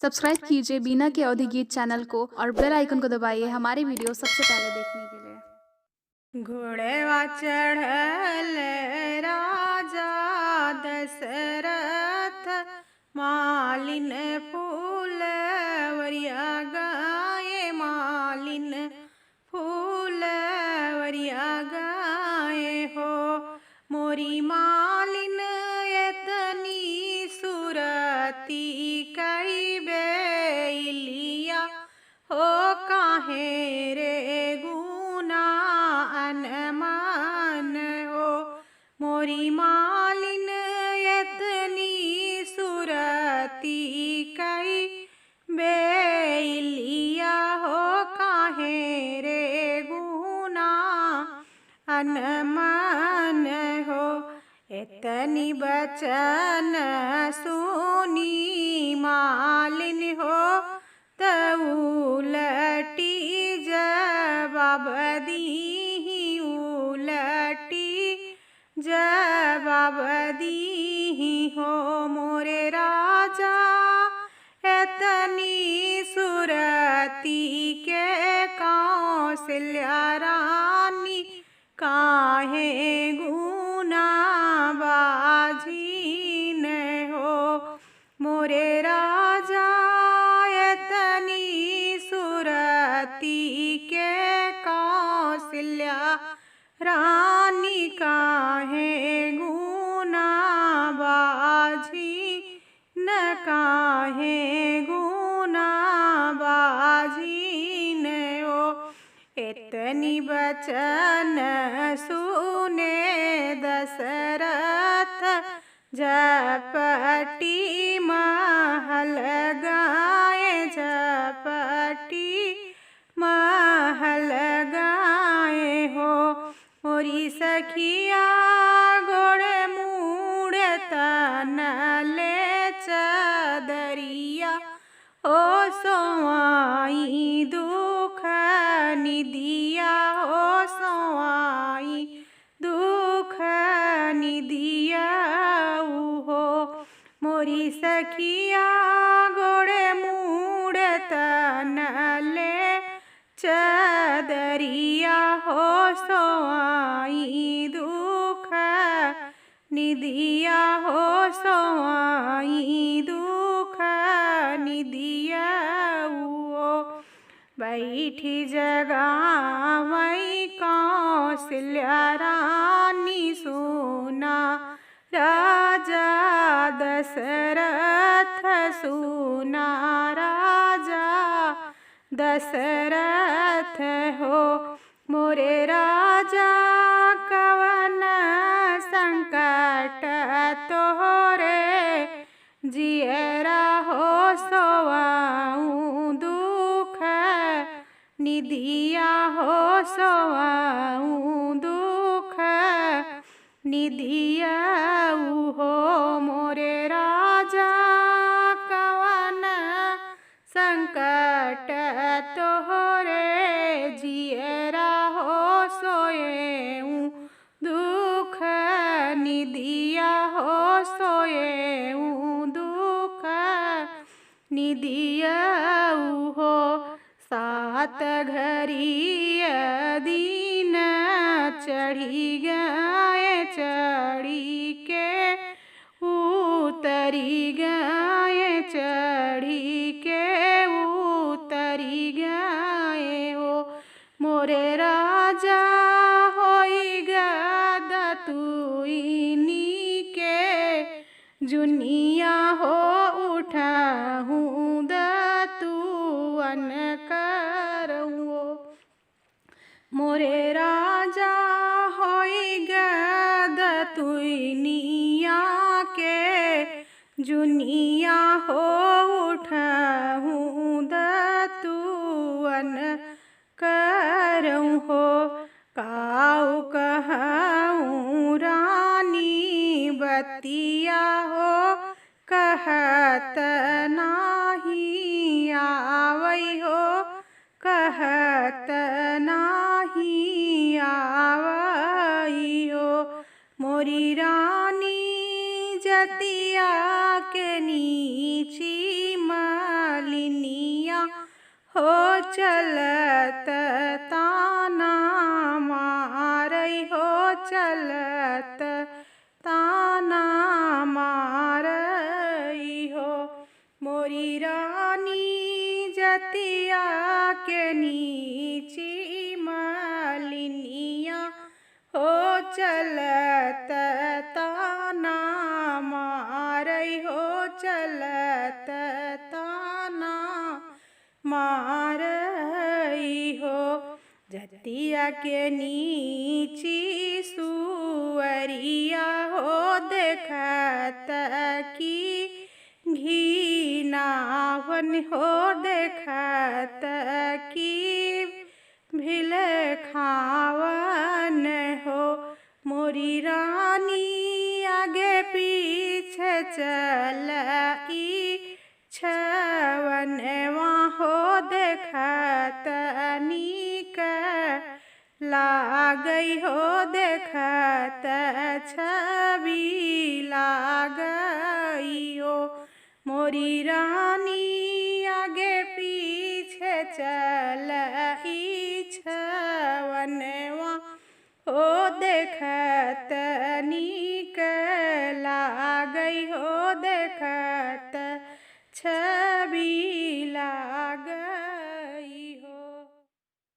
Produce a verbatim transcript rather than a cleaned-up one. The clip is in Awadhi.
सब्सक्राइब कीजिए बीना के अवधी गीत चैनल को और बेल आइकन को दबाइए हमारी वीडियो सबसे पहले देखने के लिए। घोड़वा चढ़ल राजा दशरथ, मालिन फूलवरिया गाए, मालिन फूलवरिया गाए हो। मोरी मालिन एतनी सुरती कई बेइलिया हो, काहे रे गुना अनमन हो। मोरी मालिन एतनी सुरती कई बेइलिया हो, काहे रे गुना अनमन हो। एतनी बचन सुनी मालिन हो, त उलटी जवाब दीही, उलटी जवाब दीही हो। मोरे राजा एतनी सुरती के कौशल्या रानी काहे गुना बाझिन हो। मोरे राजा एतनी सुरती के कौशल्या रानी काहे गुना बाझिन, काहे गुना बाझिन हो। एतनी बचन सुने दशरथ, झपटी महल गाए, झपटी महल गाए हो। मोरी सखिया गोड़े मूड़े तन ले चदरिया, ओ सोवाई दुख निदिया, ओ सोवाई दुख निदिया हो। मोरी सखिया गोड़े मूड़े तन ले चदरिया, हो सोवाई दुख निदिया, हो सोवाई दुख निदिया हो। बैठी जगावै कौशल्या रानी सुना, राजा दशरथ सुना, राजा दशरथ हो। मोरे राजा कवन संकट तोहरे जियरा हो, सोवाऊं दुख निदिया हो, सोवाऊं दुख निदिया हो। मोरे राजा कवन संकट तोहरे जियरा हो, सोएऊं दुख निदिया हो, सोएऊं दुख निदिया हो। सात घरिय दिन चढ़ी गए, चढ़ी के उतरी गए, चढ़ी के उतरी गए हो। मोरे राजा होई गद तुइनी के जुनिया हो, उठहूँ द तुअन करउँ। मोरे राजा होई गद तुइनिया के जुनिया हो, उठहूँ द तुअन करउँ हो। काउ कहउँ रानी बतिया हो, कहत नाही आवै हो, कहत नाही आवै हो। मोरी रानी जतिया के नीची मल हो चलत ताना मारई हो चलत ताना मारई हो। मोरी रानी जतिया के नीची मालिनिया हो चलत ताना मारई हो चलत ताना मारई हो। जतिया के नीची सुअरिया हो देखत की घिनावन हो देखत की भिलखावन हो। मोरी रानी आगे पीछे चलई छवनवा हो देखत नीक लागई हो देखत छवि लागई हो। मोरी रानी आगे पीछे चलई छवनवा हो देखत नी